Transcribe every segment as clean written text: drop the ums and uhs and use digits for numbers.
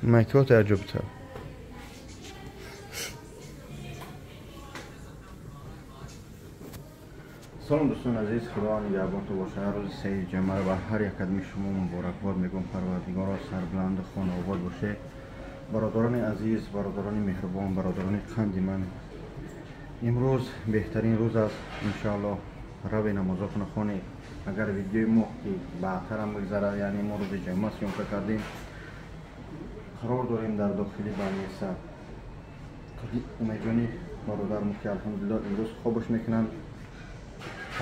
Майкиҳо таъҷубтар. Салом дӯстони азиз, Худованд нигаҳбонтон бошад. Ҳар рӯзи саиди ҷамъаро ба ҳар як қадами шумо муборакбод мегӯям. Парвардигоро сарбуланду хонаобод боше. Бародарони азиз, бародарони меҳрубон, бародарони қанди ман, имрӯз беҳтарин рӯз аст. Иншоаллоҳ рави намозотонро хонед. Агар видеои мо ки баъдтарам бигзарад, яъне мо рӯзи ҷамъа съёмка кардем, қарор дорем дар дохили больница. Умедҷони бародармо ки алҳамдулиллоҳ имрӯз хобаш мекунанд.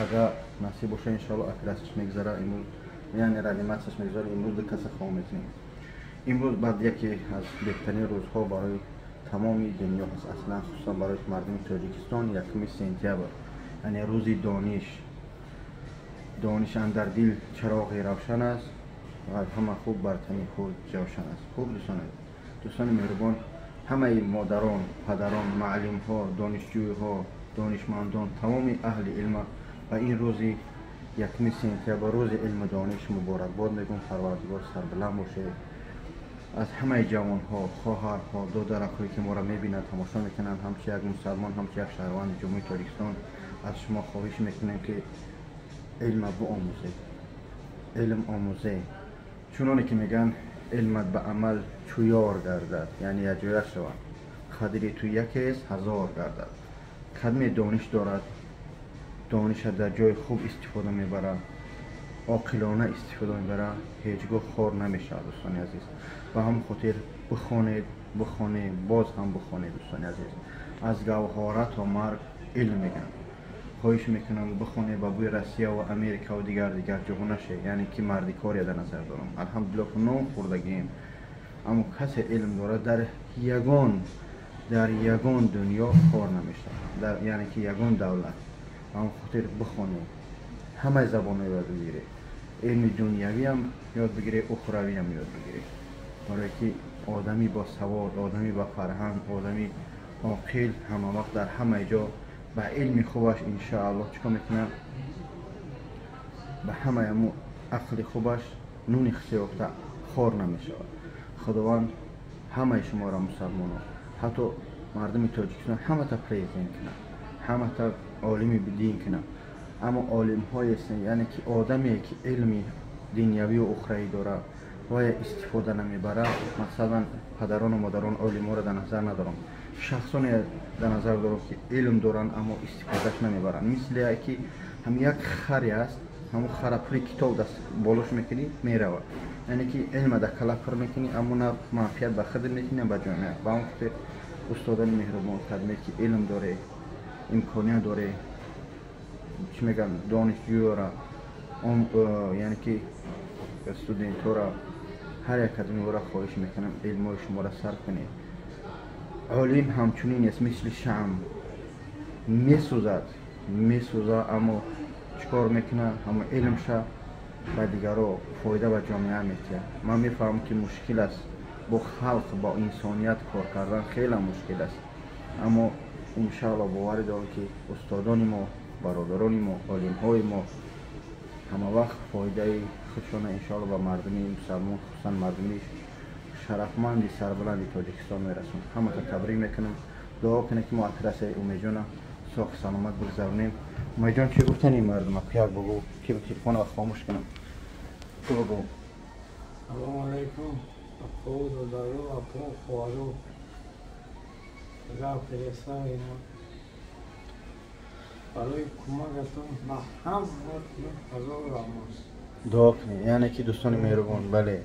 Ага насиб боша, иншоаллоҳ оператсияш мегзара имрӯз, яъне реаниматсияш мегзара имрӯз. Ду каса хоб мекунем имрӯз. Баъд яке аз беҳтарин рӯзҳо барои тамоми дунё ҳаст, аслан хусусан барои мардуми Тоҷикистон, 1 сентябр, яъне рӯзи дониш. Дониш андар дил чароғи равшан аст ва ҳама хуб бар тани худ ҷавшан аст. Хуб, дӯстони меҳрубон, ҳамаи модарон, падарон, маълимҳо, донишҷӯйҳо, донишмандон, тамоми аҳли илма ба ин рӯзи 1 сентябр, рӯзи илму дониш муборакбод мегӯм. Парвардигор сарбуланд бошед. Аз ҳамаи ҷавонҳо, хоҳарҳо, додаракҳое ки моро мебинанд, тамошо мекунанд, ҳамчун як мусалмон, ҳамчун як шаҳрванди Ҷумҳурии Тоҷикистон аз шумо хоҳиш мекунем, ки илма биомӯзед, илм омӯзед. Чуноне ки мегӯянд, илмат ба амал чӯ ёр гардад, яъне якҷоя шавад. Қадри ту якест, ҳазор гардад. Кадме дониш дорад, дониша дар ҷои хуб истифода мебарад, оқилона истифода мебарад, ҳеҷ гоҳ хор намешавад. Дӯстони азиз, ба ҳамон хотир бихонед, бихонед, боз ҳам бихонед. Дӯстони азиз, аз гавҳора то марг илм мегӯянд. Хоҳиш мекунам, бихонед, ба бӯи Россия ва Америка ва дигар дигар ҷоҳо нашед, яъне ки мардикория дар назар дорам. Алҳамдулиллоҳ, ки нон хӯрдагием, аммо касе илм дорад, дар ягон дунё хор намешавад, дар яъне ки ягон давлат. Ба ҳамон хотир бихонед, ҳамаи забонҳо ёд бигиред, илми дунявиам ёд бигиред, ухравиам ёд бигиред, барое ки одами босавод, одами ба фарҳанг, одами оқил ҳама вақт дар ҳамаи ҷо ба илми хубаш, иншоаллоҳ, чӣ кор мекунад? Ба ҳамаи ҳаму ақли хубаш нуни хисёфта хор намешавад. Худованд ҳамаи шуморо, мусалмонон, ҳатто мардуми Тоҷикистон, ҳамата президент кунад, ҳамата олими дин кунад. Аммо олимҳое, яъне ки одаме ки илми дунявию ухравӣ дорад вая истифода намебарад. Мақсадан падарону модарон, олимҳоро дар назар надорам, шахсоне дар назар дорам, ки илм доранд, аммо истифодаш намебаранд. Мисле ки ҳам як харе аст, ҳамун хара пури китоб даст болош мекунӣ, меравад. Яъне ки илма дар кала пур мекунӣ, аммо на манфиат ба худат мекунӣ, на ба ҷомеа. Ба он хотир, устодони меҳрубон, кадме ки илм доре, имконият доре, чӣ мегӯям, донишҷӯёра, яъне ки студентҳоро, ҳар як аз онҳоро хоҳиш мекунам, илмҳои шуморо сарф кунед. Олим ҳамчунин аст, мисли шамъ месӯзад, месӯзад, аммо чӣ кор мекунад? Ҳамон илмша ба дигаро фоида, ба ҷомеа метиҳад. Ман мефаҳмам, ки мушкил аст бо халқ, бо инсоният кор кардан хеле мушкил аст, аммо иншоаллоҳ боварӣ дорам, ки устодони мо, бародарони мо, олимҳои мо ҳама вақт фоидаи худшона, иншоалло, ба мардуми мусалмон, хусусан мардуми шарафманди сарбаланди Тоҷикистон мерасонад. Ҳамата табрик мекунам. Дуо кунед, ки мо оператсияи Умедҷона соҳ саломат бигзаронем. Умедҷон, чӣ гуфтани мардум? Як бугӯ, ки телефонро хомӯш кунам, ту бугӯ. Салому алайкум, апо, додару, апо, хоҳару. Агар ина барои кӯмакатон ба ҳаматон ҳазор раҳмат. Дуо кунед, яъне ки дӯстони меҳрубон, бале,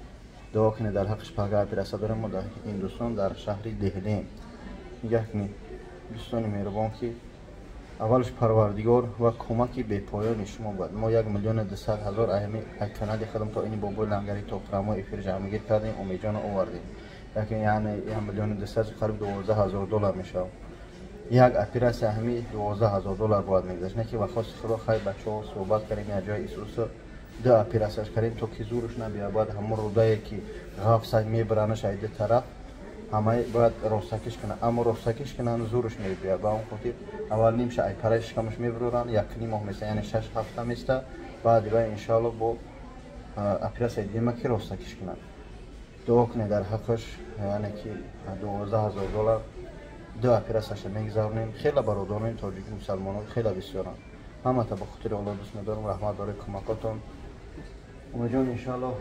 дуо кунед дар ҳаққиш. Пага оператсия дорем мо дар Ҳиндустон, дар шаҳри Деҳлин. Нигаҳ кунед, дӯстони меҳрубон, ки аввалш Парвардигор ва кӯмаки бепоёни шумо буд. Мо 1 200 000 ами канали худам то ини бобои лангари то прямой эфир ҷамъгир кардем, Умедҷоно овардем. Яъне 1 миллиону 200, қариб 12 000 доллар мешавад. Як оператсия ҳами 12 000 доллар бояд мегузашт, не ки ба хости Худо, хай, бачаҳо суҳбат кардем, як ҷои исусу ду оператсияш кардем, то ки зурш набиёд. Бояд ҳамон рудае ки ғафса мебаранаш ай ду тараф, ҳамаи бояд ростакиш кунанд, аммо ростакиш кунанд, зурш мебиёд. Ба он хотир аввал нимша ай параи шикамаш мебуроранд, 1,5 моҳ места, яъне 6 ҳафта места. Баъди вай, иншоалло, бо оператсияи дима ки ростакиш кунанд. Дуо кунед дар ҳаққаш, яъне ки $12,000 ду операсияша мегузаронем. Хеле бародарони тоҷики мусалмонон хеле бисёранд. Ҳамата ба хотири Аллоҳ дӯст медорам. Раҳмат барои кӯмакотон. Умедҷон, иншоаллоҳ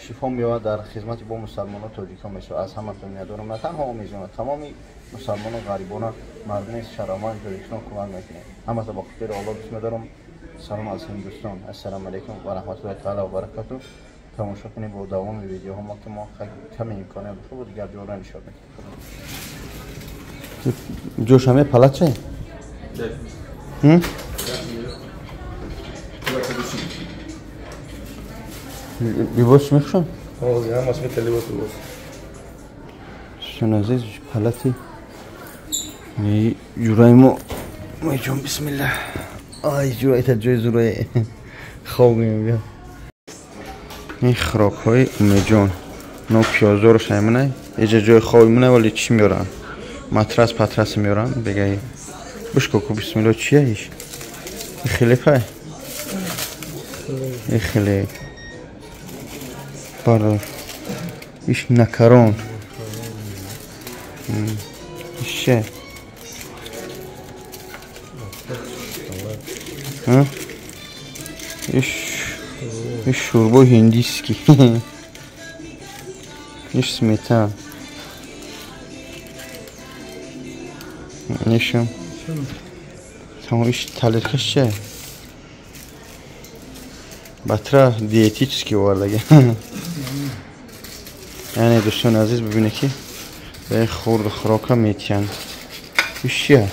шифо меёбад, дар хизмати бо мусалмонон тоҷикон мешавад. Аз ҳаматон миннатдорам. На танҳо Умедҷон, тамоми мусалмонон, ғарибона, мардуми шаромани Тоҷикистон кӯмак мекунем. Ҳамата ба хотири Аллоҳ дӯст медорам. Салом аз Ҳиндустон. Ассалому алайкум ва раҳматуллоҳи таала ва баракатуҳ. Тамошо кунед бо давоми видеоҳо мо, ки мо каме имконият бошад, бо дигар ҷоро нишон медиҳем. Ҷош ҳаме палат чай? Либос чӣ мехӯшам? Ҳамаш мета либос либос. Дӯстони азиз, палати ҷураи мо. Ой ҷон, бисмиллаҳ. Ай ҷураи та ҷои зураи хоб мебия. Ин хӯрокҳои Умедҷон. Но пиёздору шайминай. Эҷа ҷои хоби минай, вале чӣ меоранд? Матрас патрас меоранд, бегаи. Бушко ку, бисмиллоҳ, чия иш? И хлеб ай? И хлеб. Бардор. Иш накарон. Иш че? Иш шӯрбои ҳиндиски. Иш сметан. Нишам. Тамом, иш тарелкаш че? Батра диетически овардаги. Яъне дӯстони азиз, бибинед, ки ба хурду хӯрока метиҳанд. Иш чия?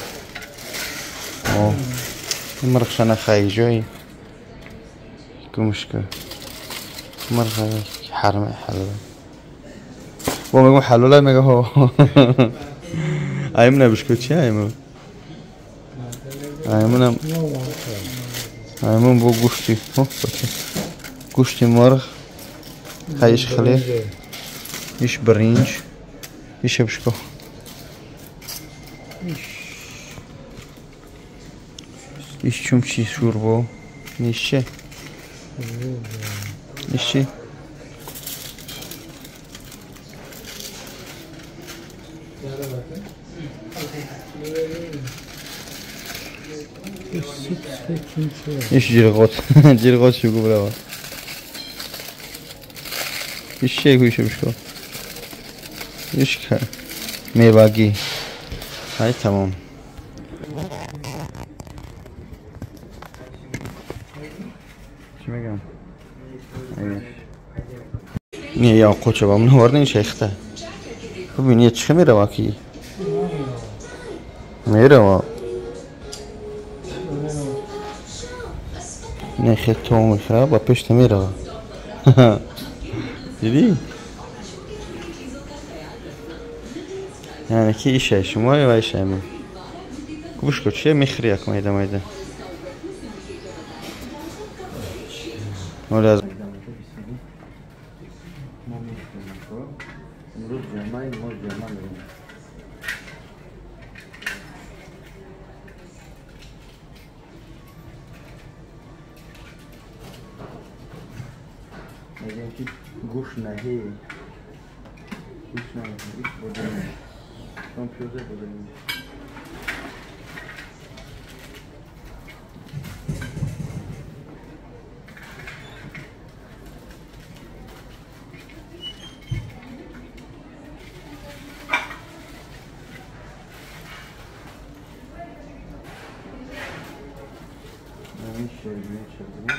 О, мирғшана хайҷои гумшка. Мирғ ҳарма ҳалола. Бо мегӯм ҳалола, мега ҳо. Аймна бишко чи айму? Аймунам аймун бо гӯшти, гӯшти мурғ, хайш хлеб, иш бринҷ, иша бишко. Иш чумчи шӯрбо, иш че? Иш чи? Иш ҷирғот, ҷирғот шугу брава. Иш че гӯиша бишко? Иш мевагӣ. Ҳай тамом. Чӣ мегам? Не, я қоча ба ман овардин шайхта. Бибин, чӣ мерава ки? Мерава. Не, хел то мехӯра, ба пешта мерава. Дидӣ? Яъне ки ишай шумо ва ишай ман. Гӯш кун, чия мехӯри як майда майда? Оля аз امروز جمعه ما جمعه میریم. میگن که گوش نهی، گوش نهی، گوش بودیم چون پیوزه بودیم. شربینه شربینه.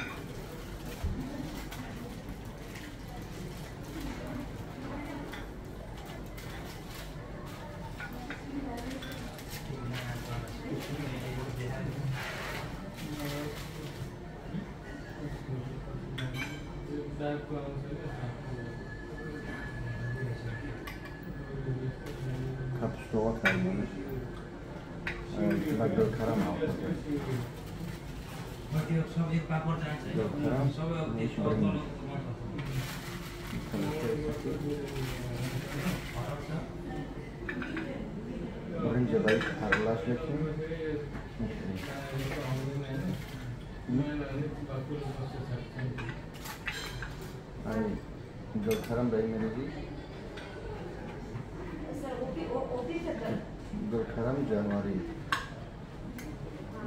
Капустова кардемиш. Докарам докарам. برنج باید аралаш мекунем. Ай Гулкарам дай мерези. Гулкарам ҷанварӣ.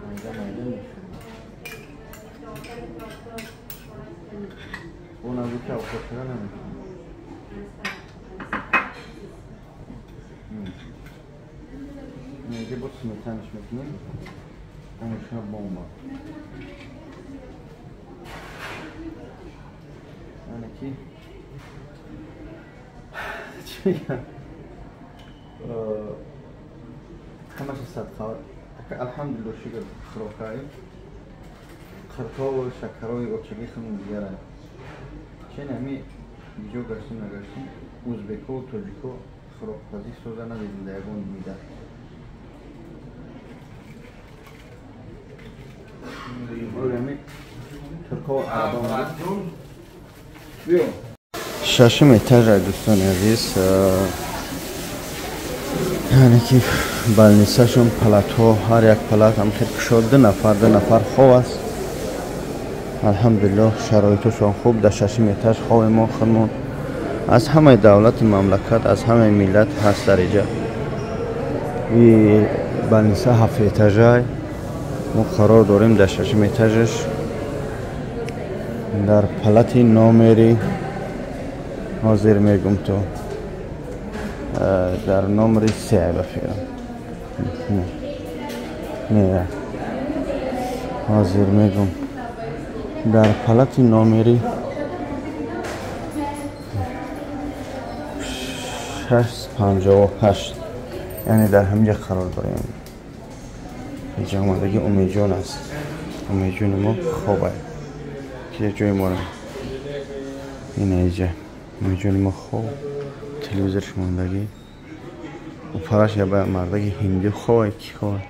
Майда майда мехӯрем. Она гуфта овқатхӯра наметавонад. Инҷа боз сметанаш мекунем. Ҳамеша бомба. Яъне ки чӣ мегӯям, ҳамаша садқа. Алҳамдулилло, шукр, хӯрокаи қиртову шакарои очагӣ хун дигара. Чен ҳами ҷо гаштем нагаштем, узбеко тоҷико хӯрокпазӣ соза надидем дар ягон мида. Турко арабо биё. Шашум этажа, дӯстони азиз, яъне ки балнисашон палатҳо, ҳар як палат ҳам хел кушод, ду нафар ду нафар хоб аст. Алҳамдулиллоҳ, шароитошон хуб. Дар шашум этаж хоби мо худмон аз ҳамаи давлати мамлакат, аз ҳамаи миллат ҳаст дар иҷа. И балниса ҳафт этажай, мо қарор дорем дар шашум этажаш, дар палати номери ҳозир мегум то дар номери се ба фикрам. Не, ҳозир мегум, дар палати номери 658, яъне дар ҳаминҷа қарор дорем. Инҷа омадаги Умедҷон аст. Умедҷони мо хобай, ки ҷои моро ина иҷа Умедҷони мо хоб, телевизорш мондагӣ, упараш яба мардаги ҳиндӣ хобай, ки хобай.